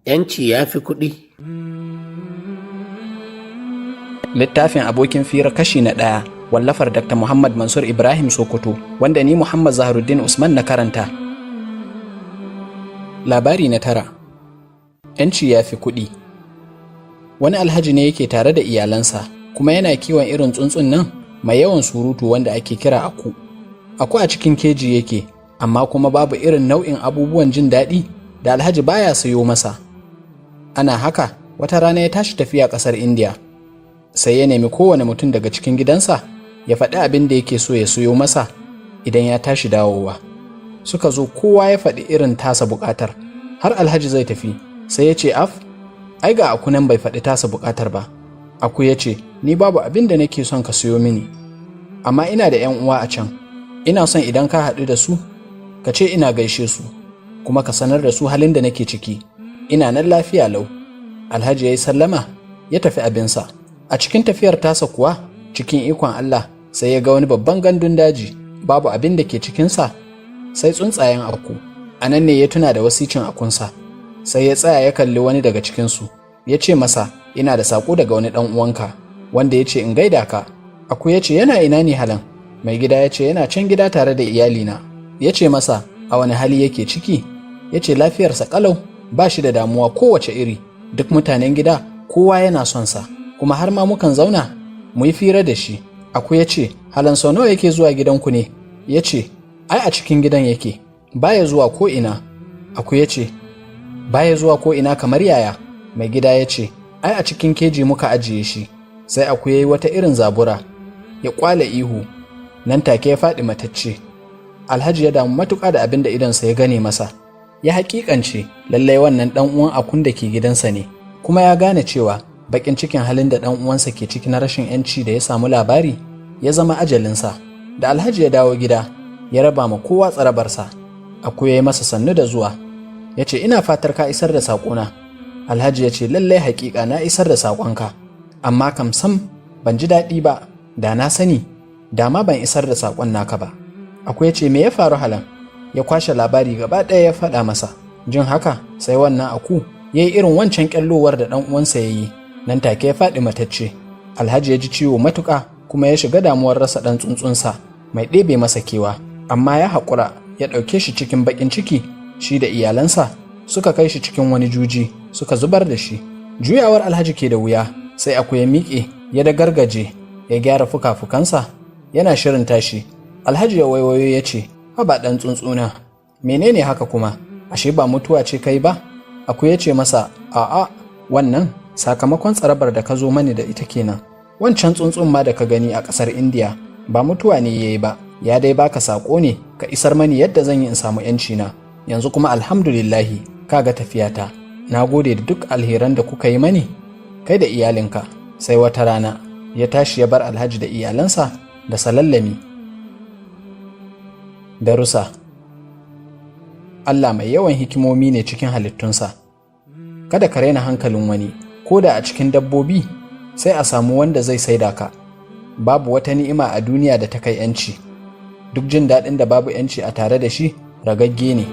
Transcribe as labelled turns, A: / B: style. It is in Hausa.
A: 'Yanci ya fi kuɗi.
B: Littafin Abokin Fira kashi na 1, wallafar Dr. Muhammad Mansur Ibrahim Sokoto, wanda ni Muhammad Zaharuddin Usman na karanta. Labari na 9: 'Yanci ya fi kuɗi. Wani alhaji ne yake tare da iyalansa, kuma yana kiwon irin tsuntsun nan mai yawan surutu wanda ake kira aku. Aku a cikin keji yake, amma kuma babu irin nau'in abubuwan jin daɗi da alhaji baya sayo masa. Ana haka, wata rana ya tashi tafiya ƙasar Indiya. Sai ya nemi kowane mutum daga cikin gidansa ya faɗi abin da yake so ya siyo masa idan ya tashi dawowa. Suka zo, kowa ya faɗi irin tasa buƙatar. Har alhaji zai tafi, sai ya ce, "Af, ai ga aku nan bai faɗi tasa buƙatar ba." Aku ya ce, "Ni babu abin da nake son ka siyo mini, amma ina da 'yan uwa a can. Ina son idan ka haɗu da su, ka ce ina gaishe su, kuma ka sanar da su halin da nake ciki. Ina nan lafiya lau." Alhaji ya yi sallama, ya tafi abinsa. A cikin tafiyar tasa kuwa, cikin ikon Allah, sai ya ga wani babban gandun daji, babu abin da ke cikinsa sai tsuntsayen aku. A nan ne ya tuna da wasicin akunsa. Sai ya tsaya ya kalli wani daga cikinsu, ya ce masa, "Ina da saƙo daga wani ɗan uwanka wanda ya ce in gaida ka." Aku ya ce, "Yana ina ne halan?" Mai gida ya ce, "Yana can gida tare da iyalina." Ya ce masa, "A wani hali yake ciki?" Ya ce, "Lafiyarsa ƙalau, ba shi da damuwa kowace iri. Duk mutanen gida kowa yana son sa, kuma har ma mukan zauna mu yi fira da shi." Aku ya ce, "Halan sau nawa yake zuwa gidanku ne?" Ya ce, "Ai a cikin gidan yake, baya zuwa ko ina." Aku ya ce, "Baya zuwa ko ina kamar yaya?" Mai gida ya ce, "Ai a cikin keji muka ajiye shi." Sai aku ya yi wata irin zabura, ya kwale ihu, nan take ya faɗi matacce. Alhaji ya damu matuƙa da abin da idonsa ya gane masa. Ya haƙiƙance lallai wannan ɗan uwan akun da ke gidansa ne, kuma ya gane cewa baƙin cikin halin da ɗan uwansa ke ciki na rashin 'yanci da ya samu labari ya zama ajalinsa. Da alhaji ya dawo gida, ya raba ma kowa tsarabarsa. Aku ya yi masa sannu da zuwa, ya ce, "Ina fatar ka isar da saƙona." Alhaji ya ce, "Lallai haƙiƙa na isar da saƙonka, amma kam sam ban ji daɗi ba. Da na sani, da ma ban isar da saƙon naka ba." Aku ya ce, "Me ya faru halan?" Ya kwashe labari gaba ɗaya ya faɗa masa. Jin haka, sai wannan aku ya yi irin wancan ƙyallowar da ɗan uwansa ya yi, nan take ya faɗi matacce. Alhaji ya ji ciwo matuƙa, kuma ya shiga damuwar rasa ɗan tsuntsunsa mai ɗebe masa kewa, amma ya haƙura ya ɗauke shi cikin baƙin ciki. Shi da iyalansa suka kai shi cikin wani juji suka zubar da shi. Juyawar alhaji ke da wuya, sai aku ya miƙe, ya da gargaje, ya gyara fuka-fukansa, yana shirin tashi. Alhaji ya waiwayo ya ce, "Haba ɗan tsuntsuna, menene haka kuma? Ashe ba mutuwa ce kai ba?" Aku ya ce masa, "A'a, wannan sakamakon tsarabar da ka zo mani da ita kenan. Wancan tsuntsun ma da ka gani a ƙasar Indiya ba mutuwa ne ya yi ba, ya dai baka saƙo ne ka isar mani yadda zan yi in samu 'yanci na. Yanzu kuma alhamdulillahi, ka ga tafiyata. Na gode da duk alheran da kuka yi mani, kai da iyalinka. Sai wata rana." Ya tashi ya bar alhaji da iyalansa da salallami. Darussa: Allah mai yawan hikimomi ne cikin halittunsa. Kada ka raina hankalin wani, ko da a cikin dabbobi sai a samu wanda zai saida ka. Babu wata ni'ima a duniya da ta kai 'yanci. Duk jin daɗin da babu 'yanci a tare da shi ragagge ne.